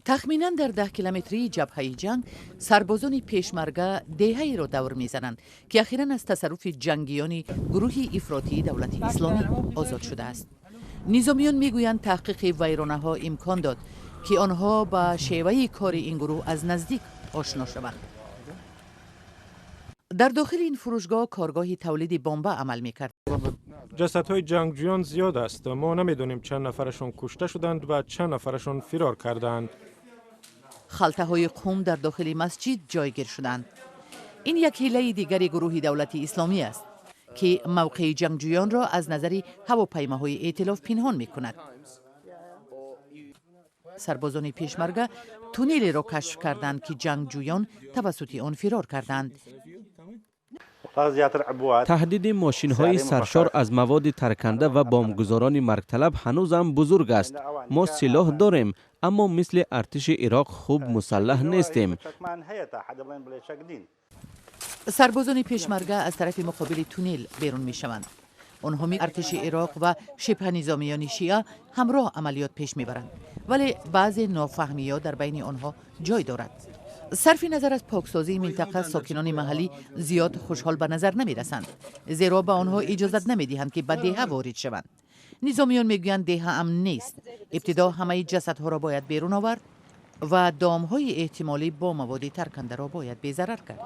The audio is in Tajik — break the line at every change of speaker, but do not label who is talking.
Тахминан дар 10 километрии ҷабҳаи ҷанг сарбозони Пешмарга деҳаеро давр мезананд, ки ахиран аз тасарруфи ҷангиёни гурӯҳи ифротии Давлати Исломӣ озод шудааст. Низомиён мегӯянд, таҳқиқи вайронаҳо имкон дод, ки онҳо ба шеваи кори ин гурӯҳ аз наздик ошно шаванд. Дар дохили ин фурӯшгоҳ коргоҳи тавлиди бомба амал мекард.
Ҷасадҳои ҷангҷӯён зиёд аст. Мо намедонем, чанд нафарашон кушта шуданд ва чанд нафарашон фирор кардаанд.
Халтаҳои қум дар дохили масҷид ҷойгир шуданд. Ин як ҳилаи дигари гурӯҳи Давлати Исломӣ аст, ки мавқеи ҷангҷӯёнро аз назари ҳавопаймоҳои эътилоф пинҳон мекунад. Сарбозони Пешмарга туннелеро кашф карданд, ки ҷангҷӯён тавассути он фирор карданд.
Таҳдиди мошинҳои саршор аз маводи тарканда ва бомбгузорони маргталаб ҳанӯзам бузург аст. Мо силоҳ дорем, аммо мисли артиши Ироқ хуб мусаллаҳ нестем.
Сарбозони Пешмарга аз тарафи муқобили туннел берун мешаванд. Онҳо артиши Ироқ ва шибҳанизомиёни шиа ҳамроҳ амалиёт пеш мебаранд, вале баъзе нофаҳмиҳо дар байни онҳо ҷой дорад. Сарфи назар аз поксозии минтақа, сокинони маҳаллӣ зиёд хушҳол ба назар намерасанд, зеро ба онҳо иҷозат намедиҳанд, ки ба деҳа ворид шаванд. Низомиён мегӯянд, деҳа амн нест. Ибтидо ҳамаи ҷасадҳоро бояд берун овард ва домҳои эҳтимолӣ бо маводи таркандаро бояд безарар кард.